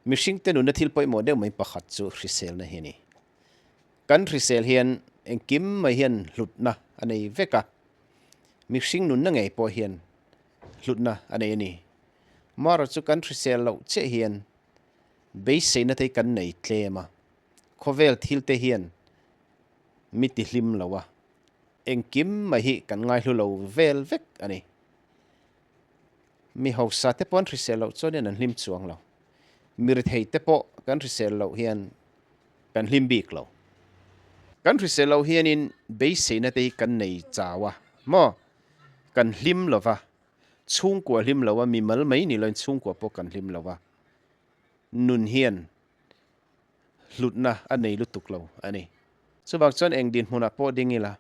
Mihringte nunna thil pawimawh deuh mai pakhat chu hriselna hi a ni. Kan hrisel hian engkim mai hian hlutna a nei vek a, mihring nunna ngei pawh hian hlutna a nei a ni. Marawh chu kan hrisel loh chiah hian beiseina te hi kan nei tlem a, khawvel thil te hian mi ti hlim lo a, engkim mai hi kan ngaihlu lo vel vek a ni. Mi hausa te pawh an hrisel loh chuan hian an hlim chuang lo. Mi rethei te pawh kan hrisel loh hian kan hlim bik lo. Kan hrisel loh hianin beiseina te hi kan nei chau a maw? Kan hlim lo va, chhungkua hlim lo a, mimal mai ni loin chhungkua pawh kan hlim lo va, nun hian hlutna a nei lutuk lo a ni. Chuvang chuan eng dinhmunah pawh ding ila,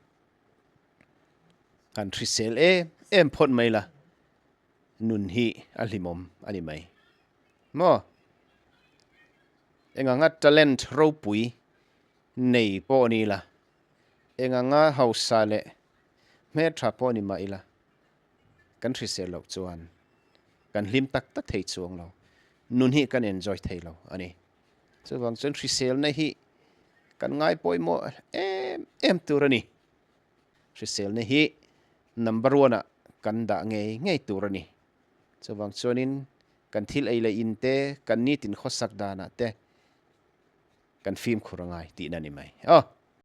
Kan hrisel em em phawt mai la, nun hi a hlimawm a ni mai. Maw? Eng anga talent ropui nei pawh ni la, eng anga hausa leh hmeltha pawh ni mah ila, kan hrisel loh chuan kan hlim tak tak thei chuang lo. Nun hi kan enjoy thei lo a ni. Chuvang chuan hriselna hi kan ngai pawimawh em em tur a ni. Hriselna hi number one ah kan dah ngei ngei tur a ni. Chuvang chuanin kan thil ei leh in te, kan nitin khawsak danah te kan fimkhur a ngai tihna a ni mai. Aw.